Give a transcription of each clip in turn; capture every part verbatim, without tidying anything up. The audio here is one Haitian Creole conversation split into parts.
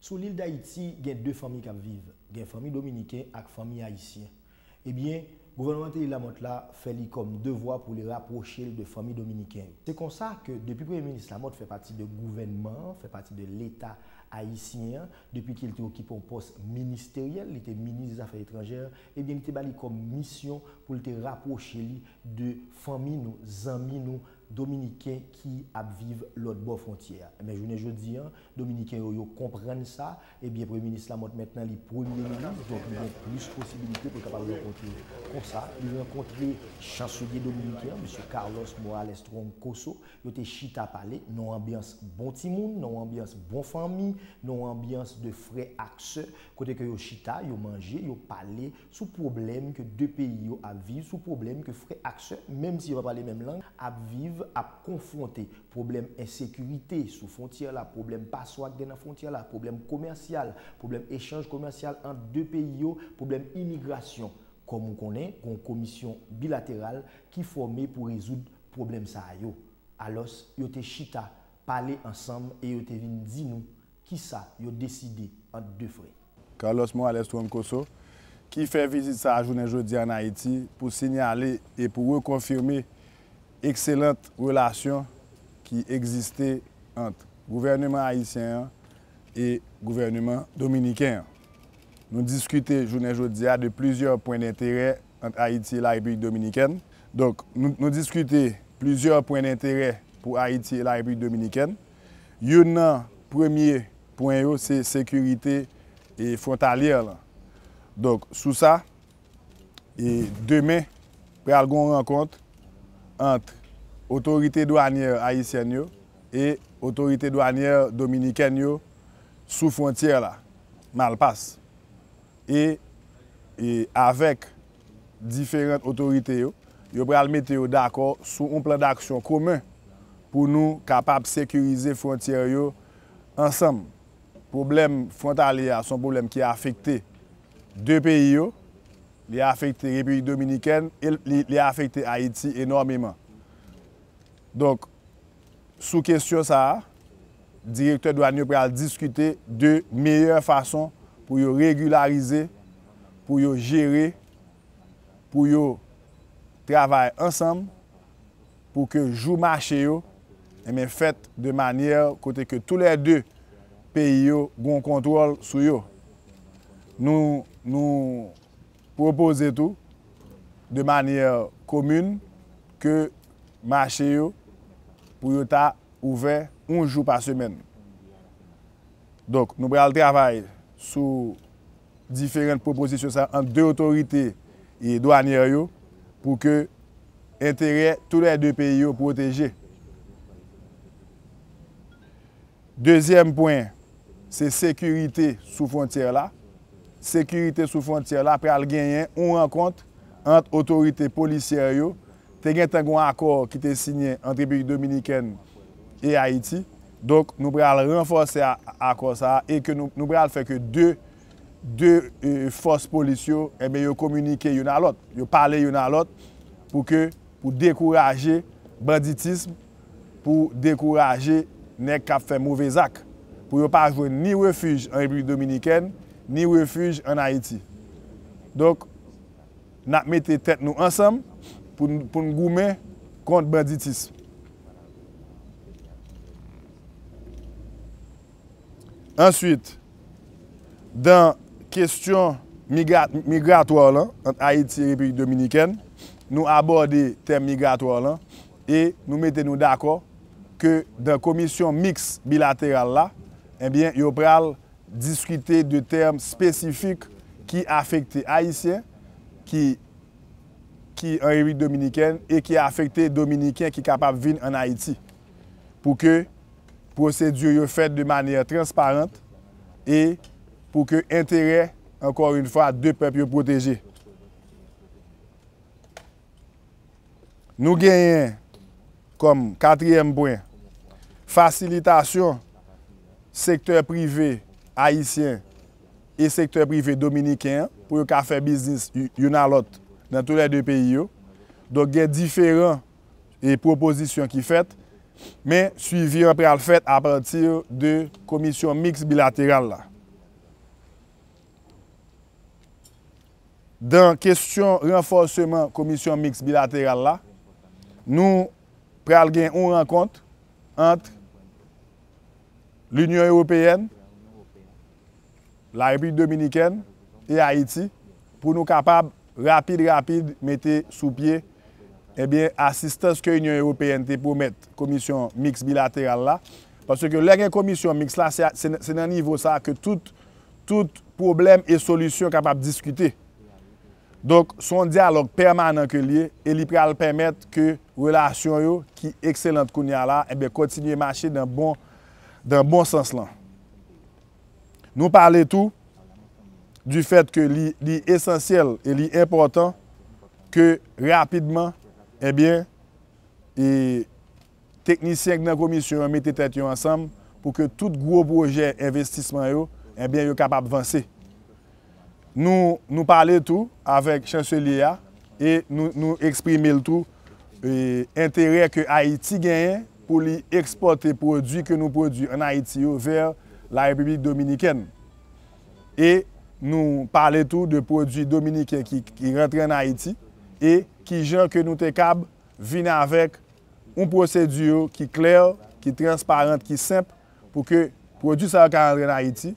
Sou lil Dayiti, gen de fanmi k ap viv. Gen fanmi dominiken ak fanmi ayisyen. Ebyen, gouvènman Martelly-Lamothe la fè li kòm devwa pou li rapwoche l de fanmi dominiken yo. Se konsa ke depi Premye Minis Lamothe fè pati de gouvènman an, fè pati de Leta ayisyen an, depi ke l te okipe yon pòs ministeryèl, li te minis dèzafè etranjè, ebyen, li te ba li kòm misyon pou l te rapwoche li de fanmi nou, zanmi nou, dominiken ki ap viv lòt bò fwontyè a. Men jounen jodi a, dominiken yo, yo konprann sa. Ebyen, Premye Minis Lamothe mentnan li premye minis, donk li gen plis posibilite pou l kapab rankontre yo. Konsa, li rankontre chanselye dominiken an, mesye Carlos Morales Troncoso. Yo te chita pale nan yon anbyans bon timoun, nan yon anbyans bon fanmi, nan yon anbyans de frè ak sè, kote ke yo chita, yo manje, yo pale sou pwoblèm ke de peyi yo ap viv, sou pwoblèm ke frè ak sè, menm si yo pa pale menm lang, ap viv, ap konfwonte. Pwoblèm ensekirite sou fwontyè la, pwoblèm paswa k gen nan fwontyè la, pwoblèm komèsyal, pwoblèm echanj komèsyal ant de peyi yo, pwoblèm imigrasyon. Kòm ou konnen, gen yon komisyon bilateral ki fòme pou rezoud pwoblèm sa yo. Alòs, yo te chita, pale ansanm e yo te vin di nou kisa yo deside ant de frè. Carlos Morales Troncoso, ki fè vizit sa a jounen jodi a ann Ayiti pou sinyale e pou rekonfime ekselant relasyon ki egziste ant gouvèneman ayisyen an e gouvèneman dominiken an. Nou diskite jounen jodi a de plizyè pwen denterè ant Ayiti e la Repiblik Dominikèn. Donk, nou, nou diskite plizyè pwen denterè pou Ayiti e la Repiblik Dominikèn. Youn nan premye pwen yo, se sekirite e fwontalyè lan. Donk, sou sa, e demen, pral gen yon rankont ant otorite dwanyè ayisyèn yo e otorite dwanyè dominikèn yo sou fwontyè la, Malpas. E, e avèk diferan otorite yo, yo pral mete yo dakò sou yon plan d'aksyon komen pou nou kapab sekirize fwontyè yo ansanm. Pwoblèm fwontalye a se yon pwoblèm ki afekte de peyi yo. Li afekte Repiblik Dominikèn e li, li afekte Ayiti enòmeman. Donk, sou kesyon sa a, direktè dwàn yo pral diskite de meyè fason pou yo regilarize, pou yo jere, pou yo travay ansanm, pou ke jou mache yo, enben, fèt de manyè kote ke toulède peyi yo gon kontwòl sou yo. Nou, nou pwopoze tou, de manyè komin, ke mache yo, pou yo ta ouvè yon jou pa semèn. Donk, nou pral travay sou diferan pwopozisyon sa ant de otorite e dwanyè yo pou ke enterè toulède peyi yo pwoteje. Dezyèm pwen, se sekirite sou fwontyè la. Sekirite sou fwontyè la pral genyen yon rankont ant otorite polisyè yo. Te gentan gen yon akò ki te siyen ant Repiblik Dominikèn e Ayiti. Donk, nou pral ranfòse a-, akò sa a e ke nou, nou pral fè ke de, de, e, fòs polis yo, enben, yo kominike youn a lòt. Yo pale youn a lòt pou ke, pou dekouraje banditism, pou dekouraje nèg k ap fè move zak, pou yo pa jwenn ni refij an Repiblik Dominikèn, ni refij ann Ayiti. Donk, n ap mete tèt nou ansanm pou n, pou n goumen kont banditism. Answit, dan kesyon migra-, migratwa lan ant Ayiti e Repiblik Dominikèn, nou abòde tèm migratwa lan e nou mete nou dakò ke dan komisyon miks bilateral la, ebyen, yo pral diskite de tèm espesifik ki afekte Ayisyen ki, ki an Repiblik Dominikèn e ki afekte Dominiken ki kapab vin ann Ayiti, pou ke pwosedi yo fèt de manyè transparan e pou ke enterè, ankò yon fwa, de pèp yo pwoteje. Nou genyen kòm katriyèm pwen, fasilitasyon sektè prive ayisyen e sektè prive dominiken an pou yo ka fè biznis y-, youn a lòt nan toulède peyi yo. Donk, gen diferan, e, pwopozisyon ki fèt. Men, swivi an pral fèt apati de komisyon miks bilateral la. Dan kesyon ranfòseman komisyon miks bilateral la, nou pral gen yon rankont ant Linyon Ewopeyèn, Larepiblik Dominikèn e Ayiti pou nou kapab rapid, rapid mete sou pye, ebyen, asistans ke Inyon Ewopeyèn te pwomèt komisyon miks bilateral la. Paske lè gen komisyon miks la, se, se, se nan nivo sa ke tout, tout pwoblèm e solisyon kapab diskite. Donk, se yon dyalòg pèmanan ke l ye, e li pral pèmèt ke relasyon yo, ki ekselant kounye a la, ebyen, kontinye mache nan bon, nan bon sans lan. Nou pale tou du fait ke li, li esansyèl e li enpòtan ke rapidman, ebyen, e teknisyen k nan komisyon an mete tèt yo ansanm pou ke tout gwo pwojè envestisman yo, ebyen, yo kapab vanse. Nou, nou pale tou avèk chanselye a e nou, nou eksprime l tou, e, enterè ke Ayiti genyen pou li ekspòte pwodui ke nou pwodui ann Ayiti yo vè Larepiblik Dominikèn. E nou pale tou de pwodui dominiken ki, ki rantre ann Ayiti e kijan ke nou te kab vin avèk yon pwosedi ki klè, ki transparan, ki senp, pou ke pwodui sa yo ka rantre ann Ayiti,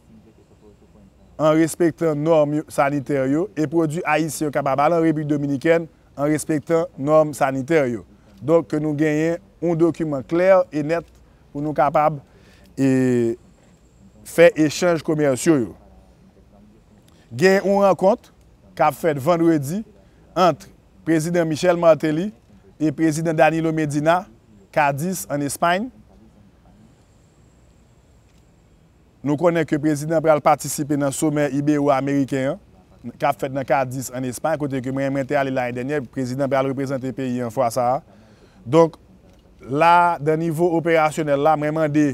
an respektan nòm yo, sanitè yo, e pwodui ayisyen yo kapab al an Repiblik Dominikèn an respektan nòm sanitè yo. Donk, ke nou genyen yon dokiman klè e nèt pou nou kapab, e, fè echanj komèsyal yo. Gen yon rankont k ap fèt vandredi ant Prezidan Michel Martelly e Prezidan Danilo Medina, Cadiz, ann Espay. Nou konnen ke prezidan pral patisipe nan somè ibero-ameriken an, k ap fèt nan Cadiz, ann Espay, kote ke mwen, mwen te ale lane dènyè, prezidan pral reprezante peyi an fwa sa a. Donk, la, dan nivo operasyonèl la, mwen mande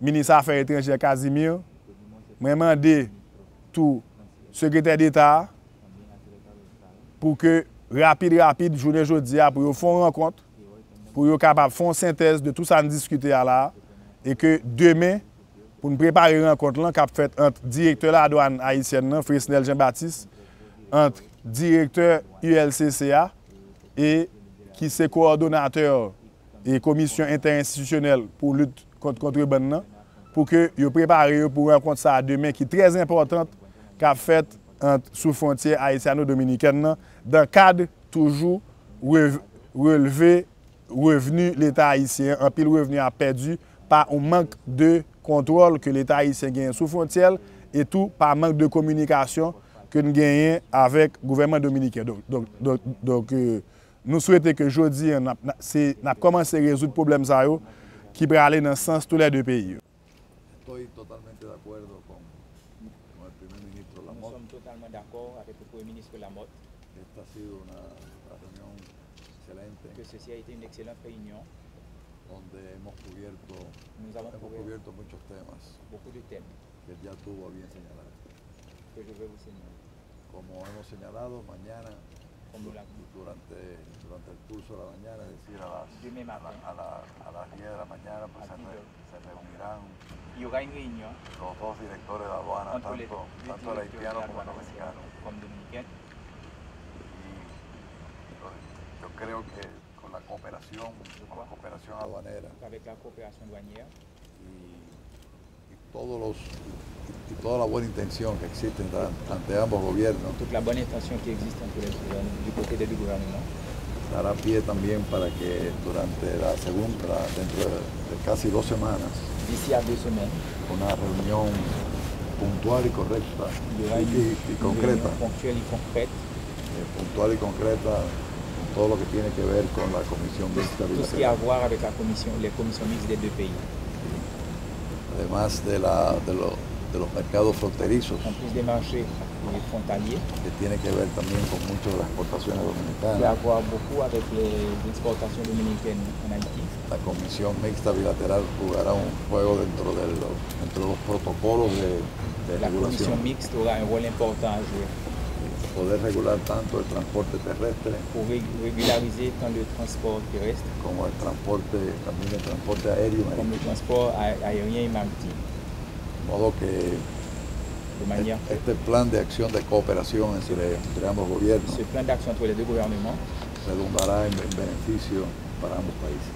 minis afè etranjè Casimir, mwen mande tou sekretè deta a pou ke rapid, rapid, jounen jodi a, pou yo fè yon rankont, pou yo kapab fè yon sentèz de tou sa n diskite a la a, e ke demen, pou n prepare rankont lan k ap fèt ant direktè ladwàn ayisyèn nan, Fresnel Jean Baptiste, ant direktè U L C C a, e ki se kowòdonatè e Komisyon Entèenstitisyonèl pou Lit Kont Kontrebann nan, pou ke yo prepare yo pou rankont sa a demen, ki trè enpòtan, k ap fèt ant, sou fwontyè ayisyano-dominikèn nan, dan kad toujou rev-, relve revni Leta ayisyen an, anpil revni ap pèdi pa yon mank de kontwòl ke Leta ayisyen genyen sou fwontyè l, e tou pa mank de kominikasyon ke n genyen avèk gouvènman dominiken. Donk, donk, donk, donk, euh, nou swete ke jodi a, n ap, n ap, se, n ap kòmanse rezoud pwoblèm sa yo ki prale nan sans tou lè de peyi yo. Estoy totalmente de acuerdo con, con el primer ministro Nous Lamothe. Sommes totalement d'accord avec le Premier ministre Lamothe Esta ha sido una, una reunión excelente que ceci a été une excellente réunion donde hemos cubierto, nous avons hemos couvert cubierto muchos temas beaucoup de thèmes que ya tuvo a bien señalar. Que je vais vous signaler. Como hemos señalado, mañana, como du-, durante, durante el curso de la mañana, es decir, a las, demain matin, a la, a la, a las diez de la mañana, pues, à se dix re-, heures, se reunirán, il y aura une réunion, los dos directores de aduana, entre les tanto, deux tanto el directeurs de haitiano la como el douane haitienne dominicano, comme dominicaine. Y yo, yo creo que con la cooperación, con la cooperación aduanera, avec la coopération douanière, y, y todos los, y, y toda la buena intención que existe entre, entre ambos gobiernos, toute la bonne intention qui existe entre les, euh, du côté des deux gouvernements, dará pie también para que durante la segunda, dentro de, de casi dos semanas, d'ici à deux semaines, una reunión puntual y correcta, il y aura y, une, y, y une concreta, réunion ponctuelle et concrète, eh, puntual y concreta en todo lo que tiene que ver con la Comisión Mixta Bilateral. Tout ce qui a à voir avec la commission, les commissions mixtes des deux pays. Además de la, de lo-, de los mercados fronterizos, en plus des marchés, eh, frontaliers, que tiene que ver también con mucho de las exportaciones dominicanas, qui a à voir beaucoup avec les exportations dominicaines en Haïti. La Comisión Mixta Bilateral jugará un juego dentro de los, dentro de los protocolos de, de regulación. La commission mixte aura un rôle important à jouer. poder regular tanto el transporte terrestre pour ré- régulariser tant le transport terrestre como el transporte, también el transporte aéreo y comme le marítimo. Transport a- aérien et maritime. De modo que De manière que este plan de acción de cooperación entre, entre ambos gobiernos ce plan d'action entre les deux gouvernements redundará en, en beneficio para ambos países.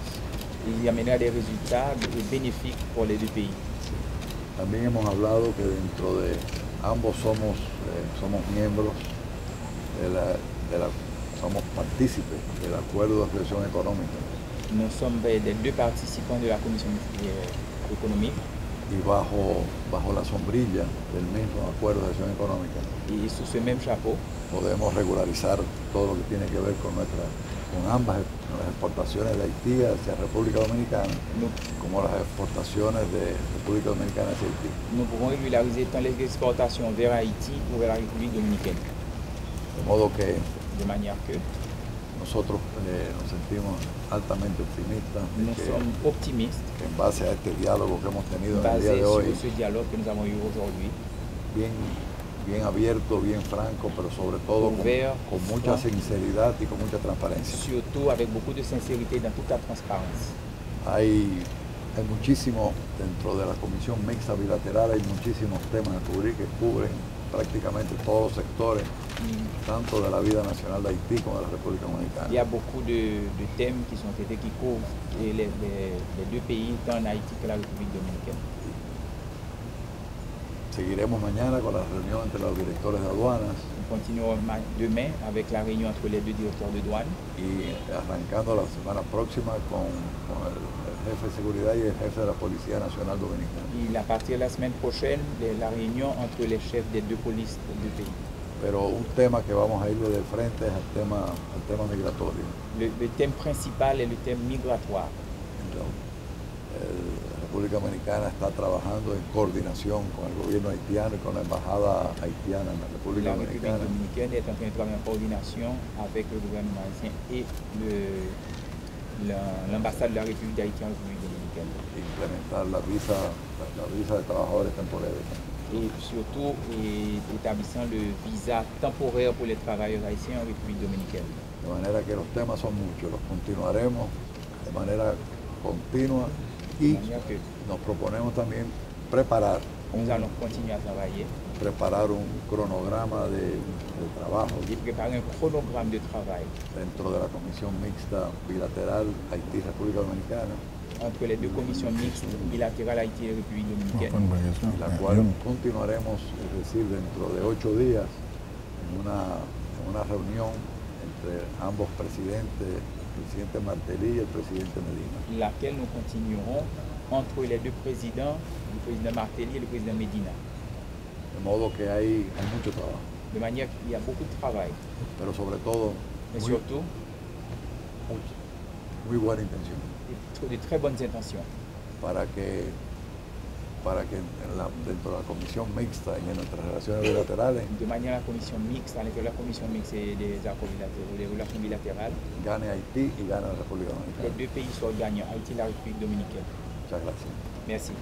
il y amènera des résultats bénéfiques pour les deux pays. También hemos hablado que dentro de ambos somos, eh, somos miembros de la, de la, somos partícipes del acuerdo de asociación económica Nous sommes des deux participants de la commission euh, économique y bajo, bajo la sombrilla del mismo acuerdo de asociación económica et sous ce même chapeau, podemos regularizar todo lo que tiene que ver con nuestra, con ambas, las exportaciones de Haití hacia República Dominicana, nous, como las exportaciones de República Dominicana hacia Haití. nous pouvons régulariser tant les exportations vers Haïti ou vers la République dominicaine. De modo que De manière que nosotros eh, nos sentimos altamente optimistas de nous que, sommes optimistes, que en base a este diálogo que hemos tenido en el día basé de hoy, sur ce dialogue que nous avons eu aujourd'hui, bien, bien abierto, bien franco, pero sobre todo con, Ouvert, con mucha franc. Sinceridad y con mucha transparencia. Surtout avec beaucoup de sincérité dans toute la transparence. Hay, hay muchísimo, dentro de la Comisión Mixta Bilateral hay muchísimos temas a cubrir que cubren prácticamente todos los sectores, tanto de la vida nacional de Haití como de la República Dominicana. Il y a beaucoup de, de thèmes qui sont traités qui couvrent et les, les- les deux pays, tant en Haïti que la République dominicaine. Seguiremos mañana con la reunión entre los directores de aduanas Nous continuerons ma- demain avec la réunion entre les deux directeurs de douane y arrancando la semana próxima con, con el, el jefe de seguridad y el jefe de la Policía Nacional Dominicana. et à partir de la semaine prochaine, les- la réunion entre les chefs des deux polices des deux pays. Pero un tema que vamos a irle de frente es al tema, al tema migratorio. Le, le thème principal est le thème migratoire. Entonces, el- la República Dominicana está trabajando en coordinación con el gobierno haitiano y con la embajada haitiana en la República La République Dominicana dominicaine est en train de travailler en coordination avec le gouvernement haïtien et le- la- l'ambassade de la République d'Haïti en République dominicaine. implementar la visa, la, la visa de trabajadores temporeros. Et surtout et établissant le visa temporaire pour les travailleurs haïtiens en République dominicaine. De manera que los temas son muchos, los continuaremos de manera continua De y manière que nos proponemos también preparar, nous allons continuer à travailler preparar un cronograma de, de trabajo et préparer un chronogramme de travail dentro de la Comisión Mixta Bilateral Haití-República Dominicana, entre les deux commissions mixtes bilatérales Haïti et République dominicaine, la cual continuaremos, es decir, dentro de ocho días, en una, en una reunión entre ambos presidentes, el presidente Martelly y el presidente Medina. Laquelle nous continuerons entre les deux présidents, le président Martelly et le président Medina. De modo que hay, hay mucho trabajo, De manière qu'il y a beaucoup de travail, pero sobre todo mais muy, surtout mucho, muy buena intención de, de très bonnes intentions. Para que, para que en la, dentro de la Comisión Mixta y en nuestras relaciones bilaterales De manière à la commission mixte, à l'intérieur de la commission mixte et des accords bilatéraux, des relations bilatérales, gane Haití y gane la República les Dominicana. Deux pays sortent gagnants, Haïti et la République dominicaine. Muchas gracias. Merci.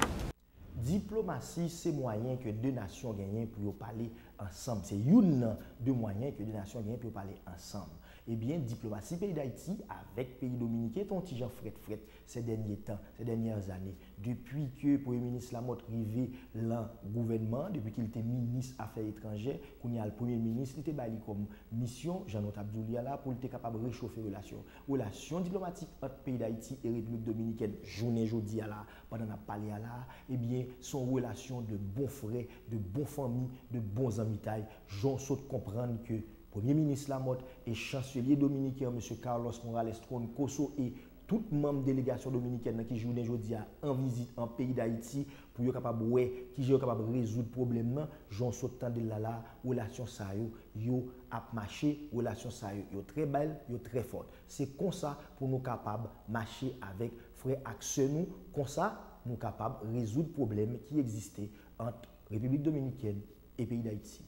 Diplomasi se mwayen ke de nasyon genyen pou yo pale ansanm. Se youn nan de mwayen ke de nasyon genyen pou yo pale ansanm. Ebyen, diplomasi peyi Dayiti avèk peyi Dominiken te yon ti jan frèt frèt sè dènye tan, sè dènyè zane. Depi ke Premye Minis Lamothe rive lan gouvènman, depi ke li te minis afè etranjè, kounye a l Premye Minis, li te bay li kòm misyon, jan nou t ap di w li a la, pou l te kapab rechofe relasyon. Relasyon diplomatik ant peyi Dayiti e Repiblik Dominikèn jounen jodi a la, pandan n ap pale a la, ebyen, se yon relasyon de bon frè, de bon fanmi, de bon zanmitay, jan w sot konprann ke Premye Minis Lamothe e Chanselye dominiken an, Mesye Carlos Morales Troncoso, e tout manm delegasyon dominikèn nan ki jounen jodi a an vizit an peyi Dayiti pou yo kapab wè kijan yo kapab rezoud pwoblèm nan, jan w sot tande l la la, relasyon sa yo, yo ap mache, relasyon sa yo, yo trè bèl, yo trè fòt. Se konsa pou nou kapab mache avèk frè ak sè nou, konsa nou kapab rezoud pwoblèm ki egziste ant Repiblik Dominikèn e peyi Dayiti.